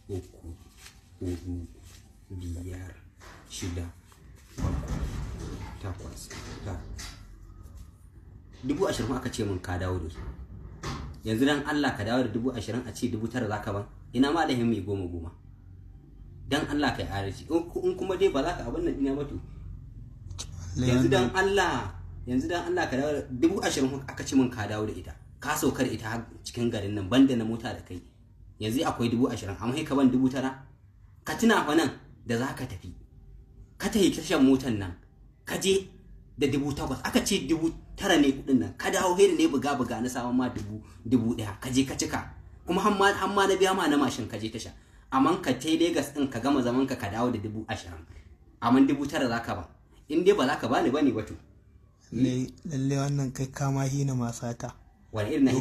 3, 4, 5, 6, 7, 8, 9. 20,000 aka ce min ka dawo da su. Yanzu dan Allah ka dawo da 20,000, a ce 9,000 za ka ban. Ina ma lahin mai goma goma? Dan Allah ka yi adalci. In kuma dai ba za ka abin nan dina ba, to yanzu dan Allah, yanzu dan Allah ka dawo da 20,000 aka ce min ka dawo da ita. Ka sauka da ita har cikin garin nan, banda na mota da kai. Yanzu akwai 20,000, amma sai ka ban 9,000. Ka tuna fa nan da za ka tafi, ka tafi tashan motan nan, ka je da 8,000, aka ce 9,000 ne kudin nan. Ka dawo da ne buga buga na samun ma 1,000, ka je ka cika, kuma har ma na biya ma na mashin ka je tasha. Amma ka tai Legas din ka gama zaman ka, ka dawo da 20,000, amma 9,000 za ka ba. In dai ba za ka bani bane ba, to. Lalle wannan kai kama hina masata. Wani irin na